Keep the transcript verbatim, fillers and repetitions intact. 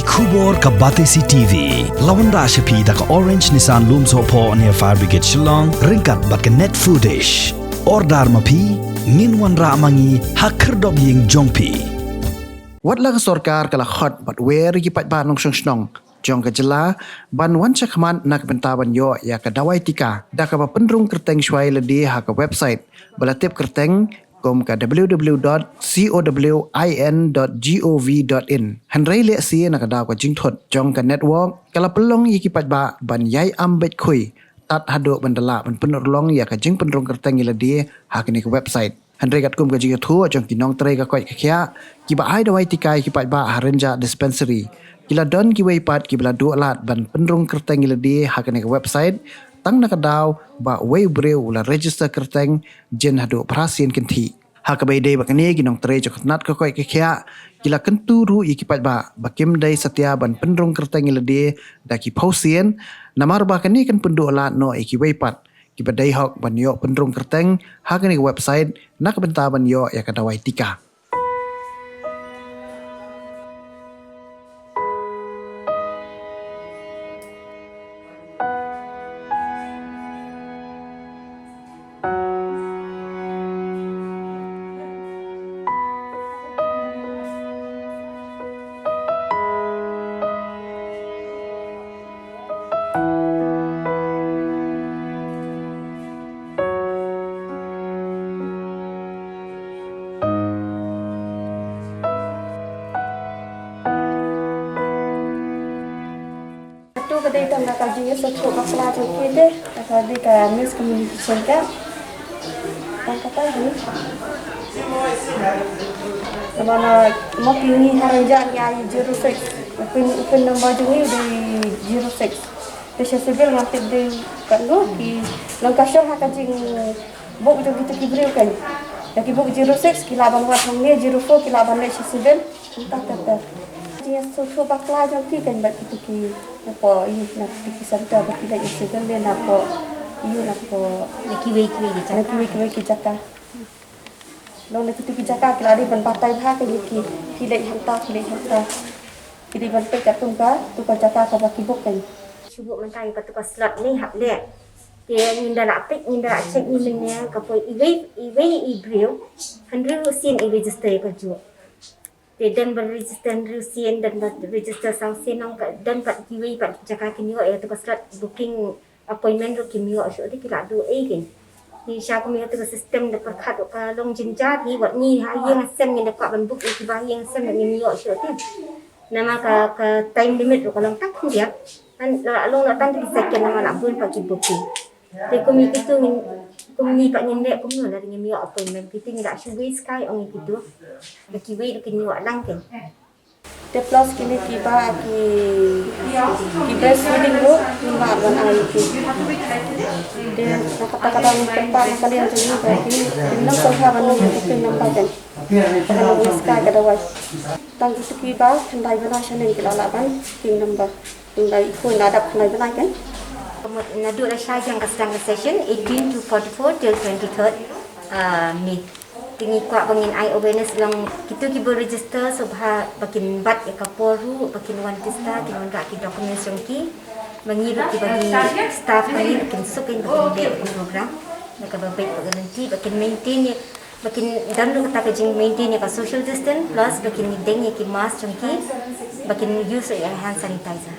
Khubor ka Batesi T V la wanrah sha phi da ka Orange Nissan Lumsohphoh near Fire Brigade Shillong, ryngkat bad ka Net Foodish. Order ma phi, ngin wanrah ma ngi ha khyrdop ïing jong phi. Wat la ka sorkar ka la khot bad wer ïa ki paidbah nongshong shnong jong ka jylla ban wan shakhmat na ka bynta ban ïoh ïa ka dawai tika da kaba pynrung kyrteng shwa ïa lade ha ka website ba la tip kyrteng kum ka w w w dot cowin dot gov dot in. Hynrei lehse na ka daw ka jingthut jong ka network ka la pynlong ïa ki paidbah ban ïai am beit khui tad haduh ban da lah ban pynurlong ïa ka jingpynrung kyrteng ïa lade ha kane ka website. Hynrei katkum ka jingïathuh jong ki nongtrei ka koit ka khiah kiba ai dawai tika ïa ki paidbah ha Rynjah Dispensary, ki la don kiwei pat kiba la duh lad ban pynrung kyrteng ïa lade ha kane ka website tang na ka daw ba uwei u briew u la register kyrteng jin haduh phra sien kynthih. Ha kaba ïadei bad kane, ki nongtrei jong ka tnat ka koit ka khiah ki la kyntu ruh ïa ki paidbah ba kim dei satia ban pynrung kyrteng ïa lade da ki phew sien, namar ba kane kan pynduh lad noh ïa kiwei pat kiba dei hok ban ïoh pynrung kyrteng ha kane ka website na ka bynta ban ïoh ïa ka dawai tika. Kato ka dei tang ka jingïasyrdoh bakla jong ki te, ka dei ka miscommunication ka. Tang kata hi. Namar ma ki ngi ha Rynjah ngi ai zero six. Pin, pin number jong ngi dei zero six. Te sha civil ngan tip dei katno ki long ka shong ha ka jingbok jong kito ki briew kan. Da ki bok zero six ki lah ban wad hangne, zero four ki lah ban leit sha civil. Mynta ter ter. Jingïasyrdoh bakla jong ki kan bad kito ki, napoh ïa na kito ki center ba ki leit sha civil ne napoh ïa napoh na kiwei kiwei ki jaka. Na kiwei kiwei ki jaka. Long na kito ki jaka ki la dei ban batai bha ka ïa ki, ki leit hangta, ki leit hangta. Ki dei ban peit katkum kato ka jaka kaba ki bok kan. Shu bok mynta ïa kato ka slot ne hap leh. Te ngin da lah peit, ngin da lah check ne mynne ka poi iwei, iwei i briew hynriew sien i register ïa kajuh. Te don ba register hynriew sien, don ba register saw sien, nong ka, don pat kiwei pat jaka kin ïoh ïa kato ka slot booking appointment ruh kim ïoh shuh te ki la duh ei kein. Te sha kum ïa kato ka system da pyrkhat ruh ka long jynjar hi, wat ngi ha ïing ha sem ngin da kwah ban book ïa kiba ha ïing ha sem ngim ïoh shuh te. Namar ka, ka time limit ruh ka long tang khyndiat. Ngan la long la tang ki second namar la bun pat ki booking. Te kum ïa kitu ngin, kum ngi pat ngin leh kumno lada ngim ïoh appointment, kiti ngi la shu waste kai ong ïa kitu. Ba kiwei ruh kin ïoh lang kein. Te plus kine kiba ki, ki breastfeeding ruh ngim lah ban ai ki. Te na kata ka daw ngin pynpaw na ka liang jong ngi ba ki, kin nang sngewbha ban ai ki pin number kein. Ba kan ym waste kai ka dawai. Tang kitu kiba khyndai bnai shaneng ki la lah ban pin number. Ynda i khun la dap khyndai bnai kan. Ka mut naduh la shai jong ka sdang ka session eighteen to forty-four till twenty-third, ah, May. Te ngi kwah ba ngin ai awareness long kito kiba register, sngewbha ba kin bat ïa ka por ruh, ba kin wan register, kin wanrah ki documents jong ki. Ba ngi ruh kiba ngi staff ba ngi ba kin suk kin ba kin leh ïa ka program. Ba kaba beit ba ka lynti ba kin maintain ïa Ba kin don ruh kata ka jing maintain ïa ka social distance, plus ba kin deng ïa ki mask jong ki, ba kin use ïa hand sanitizer.